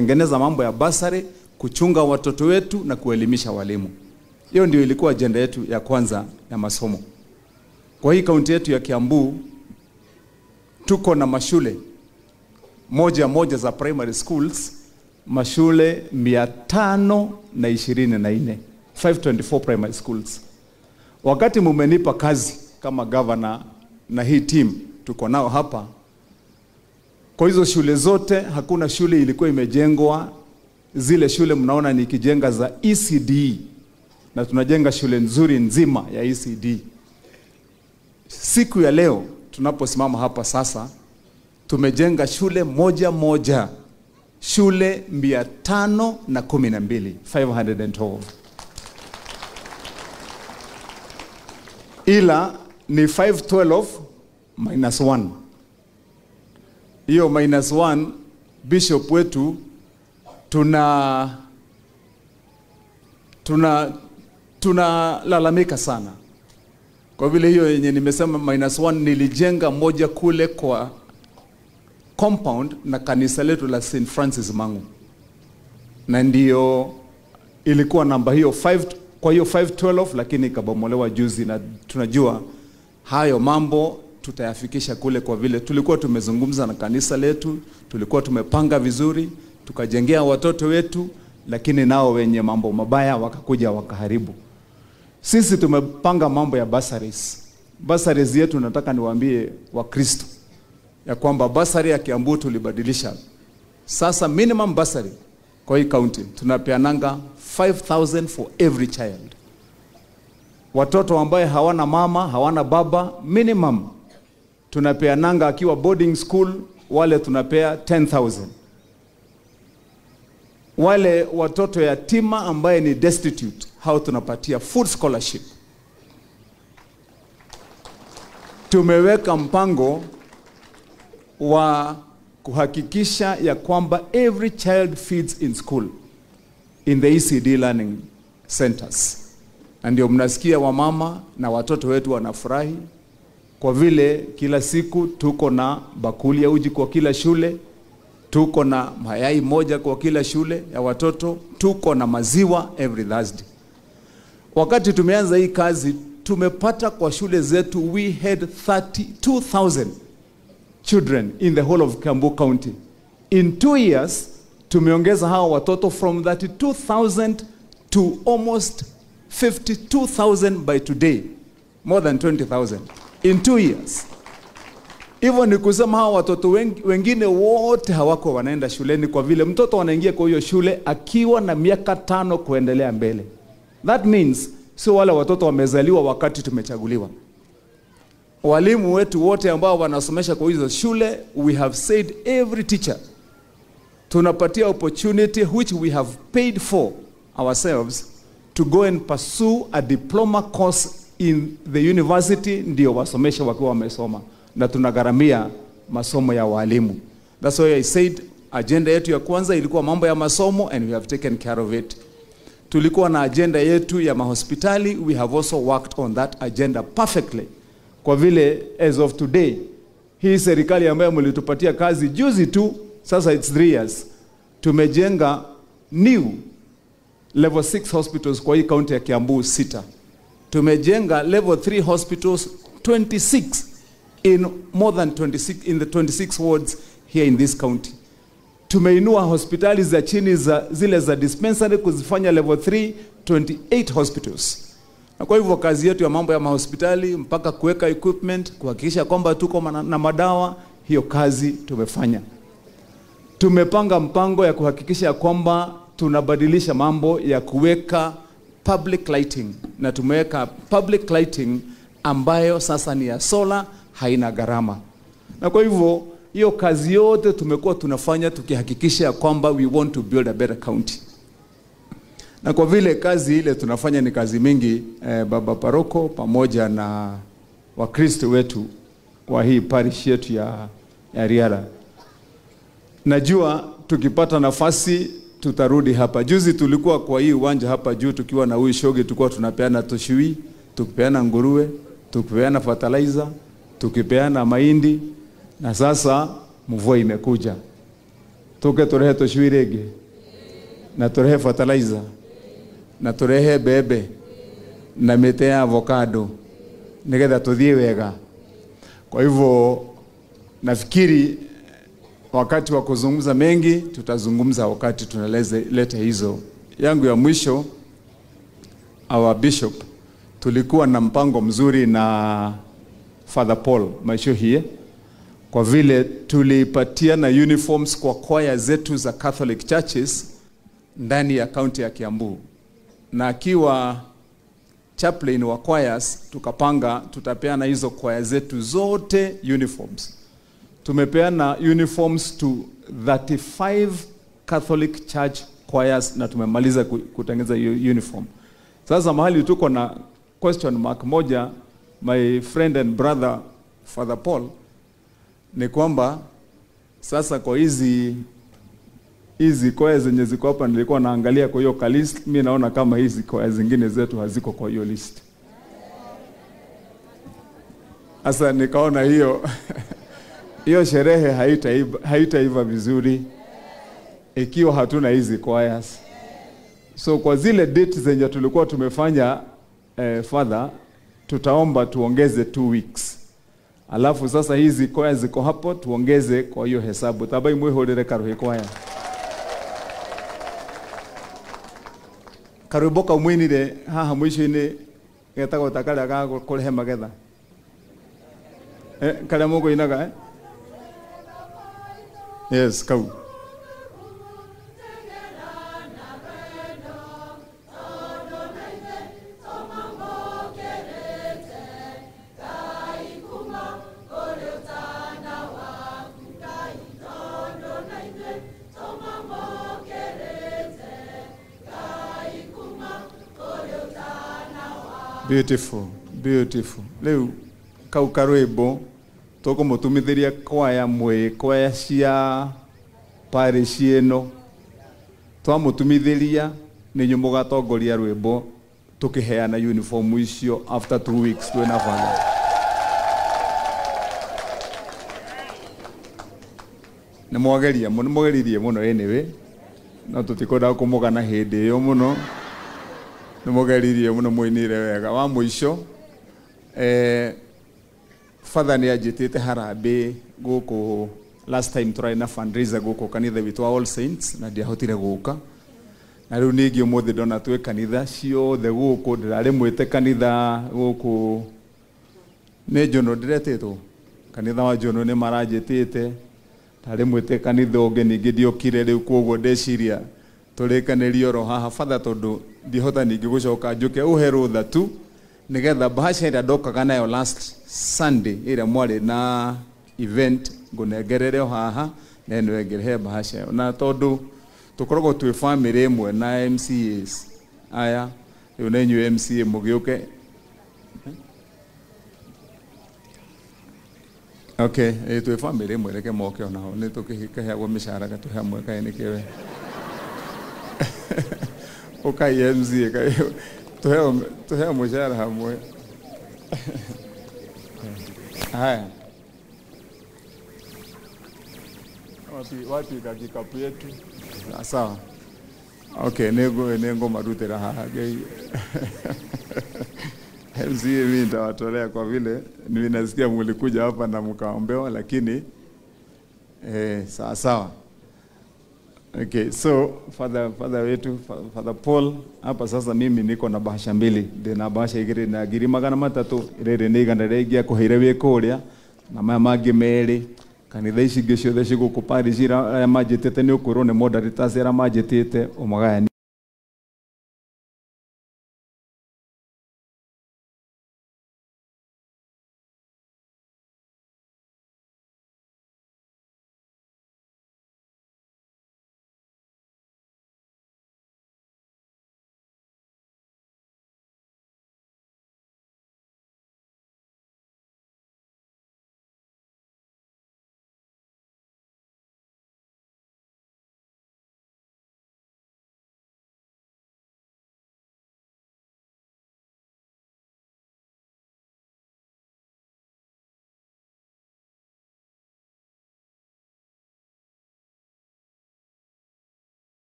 Kutengeneza mambo ya basari, kuchunga watoto wetu na kuelimisha walimu. Hiyo ndio ilikuwa ajenda yetu ya kwanza ya masomo. Kwa hii kaunti yetu ya Kiambu tuko na mashule moja moja za primary schools, mashule 524, 524 primary schools. Wakati mumenipa kazi kama governor na hii team tuko nao hapa, kwa hizo shule zote hakuna shule ilikuwa imejengwa. Zile shule mnaona nikijenga za ECD, na tunajenga shule nzuri nzima ya ECD. Siku ya leo tunaposimama hapa sasa, tumejenga shule moja moja, shule 512, 512. Ila ni 512 minus 1. Hiyo minus 1, bishop wetu tunalalamika sana. Kwa vile hiyo yenye nimesema minus 1, nilijenga moja kule kwa compound na kanisa letu la St. Francis Mangu. Na ndio ilikuwa namba hiyo 5, kwa hiyo 512, lakini ikabomolewa juzi, na tunajua hayo mambo tutayafikisha kule kwa vile tulikuwa tumezungumza na kanisa letu, tulikuwa tumepanga vizuri, tukajengea watoto wetu, lakini nao wenye mambo mabaya wakakuja wakaharibu. Sisi tumepanga mambo ya bursaries. Bursaries yetu, nataka niwaambie Wakristo ya kwamba bursary ya Kiambu tulibadilisha. Sasa minimum bursary kwa hii county tunapeananga 5,000 for every child. Watoto ambaye hawana mama, hawana baba, minimum tunapeananga akiwa boarding school, wale tunapea 10,000. Wale watoto yatima ambaye ni destitute, hao tunapatia food scholarship. Tumeweka mpango wa kuhakikisha ya kwamba every child feeds in school in the ECD learning centers. Na ndio mnasikia wamama na watoto wetu wanafurahi kwa vile kila siku tuko na bakuli ya uji kwa kila shule, tuko na mayai moja kwa kila shule ya watoto, tuko na maziwa every Thursday. Wakati tumeanza hii kazi, tumepata kwa shule zetu we had 32,000 children in the whole of Kiambu County. In 2 years, tumeongeza hawa watoto from 32,000 to almost 52,000 by today. More than 20,000 in 2 years. Hivyo ni kusema hawa watoto wengine wote hawako wanaenda shuleni kwa vile mtoto anaingia kwa hiyo shule akiwa na miaka 5 kuendelea mbele. That means sio wale watoto wamezaliwa wakati tumechaguliwa. Walimu wetu wote ambao wanasomesha kwa hizo shule, we have said every teacher tunapatia opportunity which we have paid for ourselves to go and pursue a diploma course in the university, ndio wasomesha wakiwa wamesoma, na tunagharamia masomo ya walimu. That's why I said agenda yetu ya kwanza ilikuwa mambo ya masomo, and we have taken care of it. Tulikuwa na agenda yetu ya mahospitali, we have also worked on that agenda perfectly. Kwa vile as of today, hii serikali ambayo mlitupatia kazi juzi tu, sasa it's 3 years, tumejenga new level 6 hospitals kwa hii county ya Kiambu 6. Tumejenga level 3 hospitals 26 in more than 26 in the 26 wards here in this county. Tumeinua hospitali za chini za zile za dispensary kuzifanya level 3, 28 hospitals. Na kwa hivyo kazi yetu ya mambo ya mahospitali mpaka kuweka equipment, kuhakikisha kwamba tuko na madawa, hiyo kazi tumefanya. Tumepanga mpango ya kuhakikisha kwamba tunabadilisha mambo ya kuweka public lighting, na tumeweka public lighting ambayo sasa ni ya solar, haina gharama. Na kwa hivyo hiyo kazi yote tumekuwa tunafanya tukihakikisha kwamba we want to build a better county. Na kwa vile kazi ile tunafanya ni kazi mingi, baba paroko pamoja na Wakristo wetu wa hii parish yetu ya Riara, najua tukipata nafasi tutarudi hapa. Juzi tulikuwa kwa hii uwanja hapa juu tukiwa na huyu shogi, tulikuwa tunapeana toshui, tukipeana nguruwe, tukipeana fertilizer, tukipeana mahindi, na sasa mvua imekuja. Tuke turehe tucui rĩngĩ na turehe fertilizer na turehe mbembe na mĩtĩ ya avocado nigetha tuthiĩ wega. Kwa hivyo nafikiri wakati wa kuzungumza mengi tutazungumza wakati tunaleta hizo. Yangu ya mwisho, our bishop, tulikuwa na mpango mzuri na Father Paul Maishohie, kwa vile tulipatia na uniforms kwa kwaya zetu za Catholic churches ndani ya kaunti ya Kiambu, na akiwa chaplain wa choirs tukapanga tutapeana hizo kwaya zetu zote uniforms. Tumepeana uniforms to 35 Catholic Church choirs na tumemaliza kutengeneza uniform. Sasa mahali tuko na question mark moja, my friend and brother Father Paul, ni kwamba sasa kwa hizi kwaya zenye ziko hapa, nilikuwa naangalia kwa hiyo list, mimi naona kama hizi kwaya zingine zetu haziko kwa hiyo list. Sasa nikaona hiyo hiyo sherehe haitaiva vizuri ikiwa hatuna hizi choirs. So kwa zile date zenye tulikuwa tumefanya Father, tutaomba tuongeze 2 weeks. Alafu sasa hizi choirs ziko hapo tuongeze kwa hiyo hesabu. Tabai mwihorere karuhi choir. Karuboka mwinire haha mwisho-inĩ getagwo ta karĩa ga kũrehe magetha. Karĩa mũkũinaga eh? Yes, kau. Beautiful, beautiful. Leo kau karwimbo tũkũmũtumithĩria kwaya mwĩ kwaya cia parish ĩno. Twamũtumithĩria nĩ inyuĩ mũgatongoria rwĩmbo tũkĩheana uniform icio after 2 weeks twĩna Father. Nĩ mwageria mũno, nĩ mwageririe mũno anyway, no tũtikwendaga kũmũgana hĩndĩ ĩyo mũno. Nĩ mwageririe mũno, mũinire wega. Wa mũico, Father nĩ anjĩtĩte harambĩ gũkũ. Last time tũrarĩ na fundraiser gũkũ kanitha witũ wa All Saints na ndiahotire gũka. Na rĩu ningĩ ũmũthĩ ndona twĩ kanitha ciothe gũkũ, ndĩrarĩ mwĩte kanitha gũkũ nĩ Njono ndĩretĩtwo, kanitha wa Njono nĩ maranjĩtĩte, ndarĩ mwĩte kanitha ũngĩ ningĩ ndiokire rĩu, koguo ndeciria tũrĩkanĩrie oro haha Father, tondũ ndihota ningĩ gũcoka njũke ũhe rũtha tu nigetha bahasha ĩrĩa ndokaga nayo last Sunday ĩrĩa mwarĩ na event ngũnengerere o haha na ĩno ĩngĩ he bahasha ĩyo. Na tondũ tũkoragwo twĩ family ĩmwe na MCAs aya, rĩu na inyuĩ MCA mũgĩũke. Okay, twĩ family ĩmwe, reke moke onao, nĩ tũkĩheagwo mĩcara gatũhe hamwe kaĩ nĩkĩwe. Ũkai MCA kaĩ tuheo mshahara hamwe. Haya. Wapi kikapu yetu? Sawa. Okay, nego marutera haha. MCA mimi nitawatolea kwa vile ninasikia mlikuja hapa na mkaombewa, lakini sawa sawa. Okay, so Father wetu Father Paul hapa sasa mimi niko na bahasha mbili. Ndina bahasha igiri na ngiri magana matatu riri ni igana rĩa ingĩakũheire wĩ kũrĩa na maya mangĩ merĩ. Kanitha ici ingĩ ciothe cigũkũ parish arĩa manjĩtĩte nĩ ũkwĩrwo nĩ moderators arĩa manjĩtĩte ũmagayanie.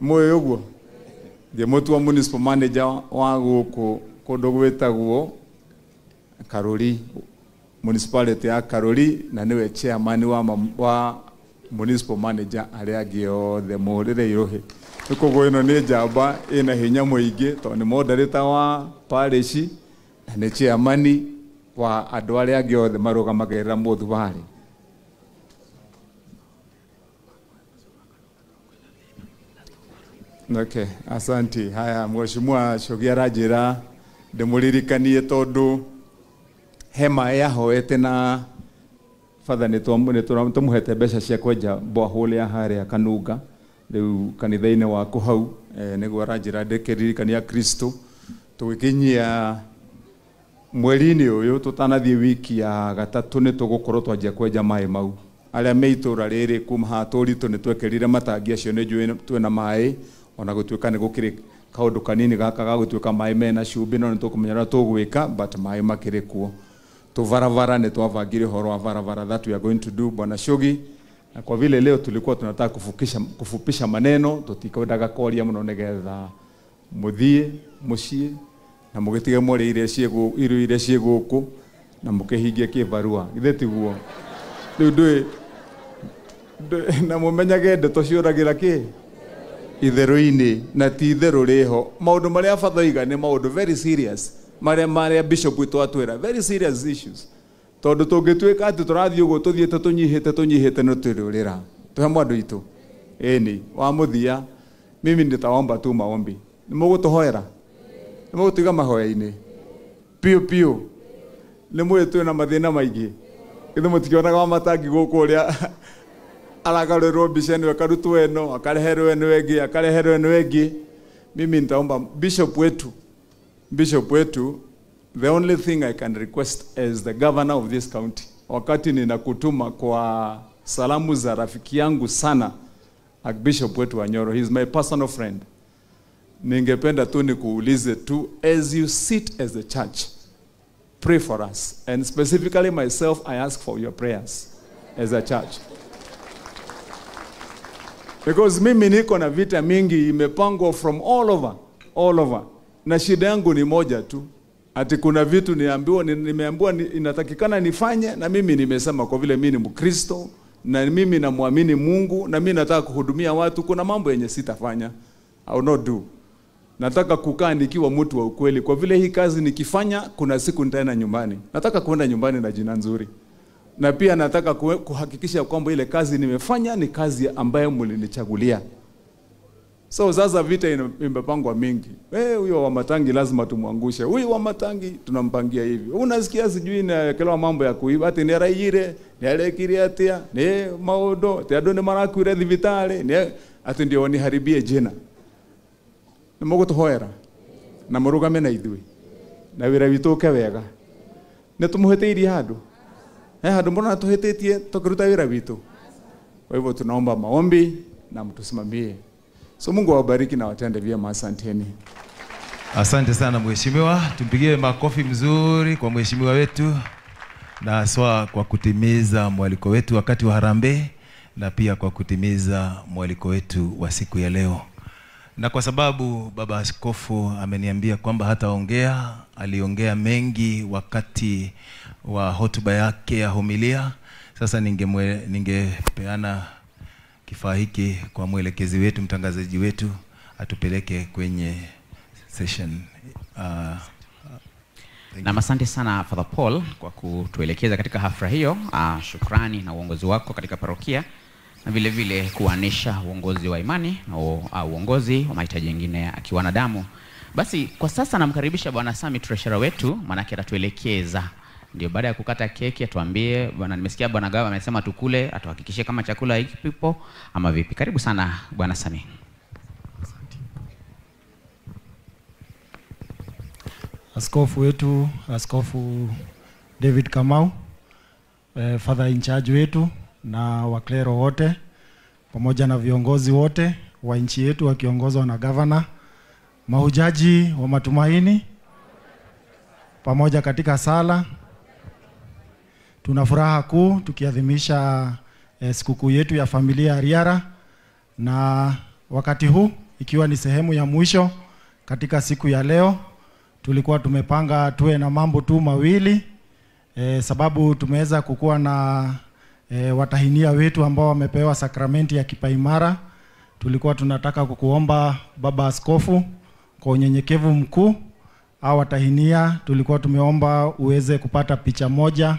Mũĩ ũguo? Ngĩmũtua municipal manager wa gũkũ kũndũ gwĩtagwo Karuri, municipality ya Karuri, na nĩwe chairman wa municipal manager arĩa angĩ othe. Mũhũrĩre irũhĩ. Nĩ koguo ĩno nĩ njamba ĩna hinya mũingĩ tondũ nĩ moderator wa parish na nĩ chairman wa andũ arĩa angĩ othe marũgamagĩrĩra mũthubarĩ. Okay, asante. Haya, Mheshimiwa Shogi aranjĩra ndĩmũririkanie tondũ hema yahoete na Father nĩ tũmũhete mbeca cia kwenja borehole ya harĩa Kanunga rĩu kanitha-inĩ waku hau, nĩguo aranjĩra ndĩkĩririkania Kristo tũgĩkinyia mweri-inĩ ũyũ tũtanathiĩ wiki ya gatatũ nĩ tũgũkorwo twanjia kwenja maĩ mau arĩa me itũra rĩrĩ kuma haha tũritũ nĩ twekĩrire matangi acio nĩ njũĩ twĩna maĩ ona gũtuĩka nĩ gũkĩrĩ kaũndũ kanini gaka ga gũtuĩka maĩ mena cumbĩ no nĩ tũkũmenya ũrĩa tũgwĩka, but maĩ makĩrĩ kuo. Tubarabara nĩ twabangire ũhoro wa barabara that we are going to do, Bwana Shogi, na kwa vile leo tulikuwa tunataka kufupisha maneno tutikwendaga kwaria mũno nĩgetha mũthiĩ mũciĩ na mũgĩtige mũrĩe irio iria ciĩ gũkũ na mũkĩhingie kĩbarua githĩ tiguo rĩu ndũĩ na mũmenyage ndeto ciũragĩra kĩ itherũ-inĩ na ti itherũ rĩho. Maũndũ marĩa Father oiga nĩ maũndũ very serious marĩa bishop witũ atwĩra, very serious issues, tondũ tũngĩtuĩka atĩ tũrathiĩ ũguo tũthiĩte tũnyihĩte tũnyihĩte no twĩrũrĩra tũhe mwandũ itũ ĩni wa mũthia. Mimi nitaomba tu maombi. Nĩ mũgũtũhoera, nĩ mũgũtuiga mahoya-inĩ piũ piũ. Nĩ mũĩ twĩna mathĩna maingĩ, ithe mũtikĩonaga wa matangi gũkũ ũrĩa aragarũrwo mbica ĩno ĩkarutwo ĩno akareherwo ĩno ĩngĩ akareherwo ĩno ĩngĩ. Mimi nitaomba bishop wetu, the only thing I can request as the governor of this county, wakati ninakutuma kwa salamu za rafiki yangu sana Archbishop wetu wa Nyoro, he is my personal friend, ningependa tu nikuulize tu, as you sit as a church, pray for us, and specifically myself, I ask for your prayers as a church, because mimi niko na vita mingi imepangwa from all over, all over, na shida yangu ni moja tu, ati kuna vitu nimeambiwa inatakikana nifanye, na mimi nimesema kwa vile mimi ni Mkristo na mimi namwamini Mungu na mimi nataka kuhudumia watu, kuna mambo yenye sitafanya, I will not do. Nataka kukaa nikiwa mtu wa ukweli, kwa vile hii kazi nikifanya kuna siku nitaenda nyumbani. Nataka kuenda nyumbani na jina nzuri, na pia nataka kuhakikisha kwamba ile kazi nimefanya ni kazi ambayo mlinichagulia. So sasa vita imepangwa mingi. Huyo wa matangi lazima tumwangushe. Huyu wa matangi tunampangia hivi. Unasikia sijui inawekelewa mambo ya kuiba ati ni araiyire, ni arekire atia, ni maũndũ, ati andũ nĩ marakuire thibitarĩ, ni ati ndio waniharibie jina. Nĩ mũgũtũhoera na mũrũgame na ithuĩ na wĩra witũ ũke wega. Nĩ tũmũhĩtĩirie handũ? He handũ mbona tũhĩtĩtie tũkĩruta wĩra witũ? Kwa hivyo tunaomba maombi na mtusimamie. So Mungu awabariki na watende vyema. Asanteni. Asante sana mheshimiwa, tumpigie makofi mzuri kwa mheshimiwa wetu na haswa kwa kutimiza mwaliko wetu wakati wa harambee na pia kwa kutimiza mwaliko wetu wa siku ya leo. Na kwa sababu baba askofu ameniambia kwamba hataongea, aliongea mengi wakati wa hotuba yake ya homilia. Sasa ningepeana kifaa hiki kwa mwelekezi wetu, mtangazaji wetu, atupeleke kwenye session. Na asante sana Father Paul kwa kutuelekeza katika hafla hiyo. Shukrani na uongozi wako katika parokia na vile vile kuanisha uongozi wa imani na uongozi wa mahitaji mengine ya kiwanadamu. Basi kwa sasa namkaribisha Bwana Sami, treasurer wetu, manake atatuelekeza. Ndio baada ya kukata keki atuambie, bwana, nimesikia Bwana Gawa amesema tukule, atuhakikishie kama chakula hiki kipo ama vipi. Karibu sana Bwana Sami. Askofu wetu, Askofu David Kamau, Father in charge wetu na waklero wote pamoja na viongozi wote wa nchi yetu wakiongozwa na governor, mahujaji wa matumaini pamoja katika sala. Tuna furaha kuu tukiadhimisha sikukuu yetu ya familia ya Riara, Na wakati huu ikiwa ni sehemu ya mwisho katika siku ya leo, tulikuwa tumepanga tuwe na mambo tu mawili, sababu tumeweza kukuwa na watahinia wetu ambao wamepewa sakramenti ya kipaimara. Tulikuwa tunataka kukuomba Baba Askofu kwa unyenyekevu mkuu, au watahinia tulikuwa tumeomba uweze kupata picha moja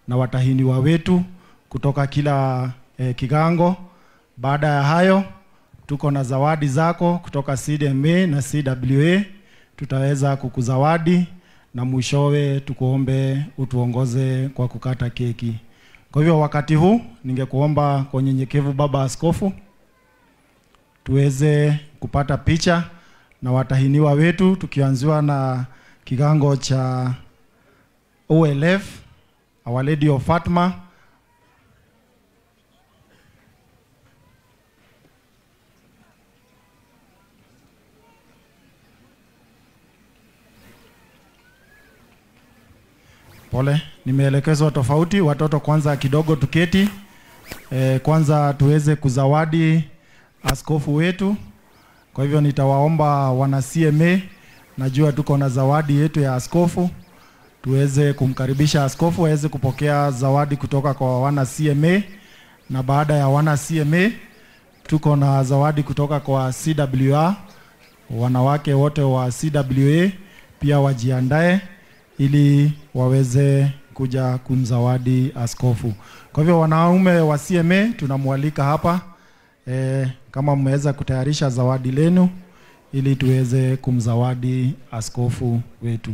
na watahiniwa wetu kutoka kila kigango. Baada ya hayo tuko na zawadi zako kutoka CDMA na CWA, tutaweza kukuzawadi na mwishowe tukuombe utuongoze kwa kukata keki. Kwa hivyo wakati huu ningekuomba kwa unyenyekevu Baba Askofu tuweze kupata picha na watahiniwa wetu, tukianziwa na kigango cha OLF, Our Lady of Fatima. Pole, nimeelekezwa tofauti. Watoto kwanza kidogo tuketi. Kwanza tuweze kuzawadi askofu wetu. Kwa hivyo nitawaomba wana CMA, najua tuko na zawadi yetu ya askofu, tuweze kumkaribisha askofu aweze kupokea zawadi kutoka kwa wana CMA. Na baada ya wana CMA tuko na zawadi kutoka kwa CWA. Wanawake wote wa CWA pia wajiandae ili waweze kuja kumzawadi askofu. Kwa hivyo wanaume wa CMA tunamwalika hapa, kama mmeweza kutayarisha zawadi lenu ili tuweze kumzawadi askofu wetu.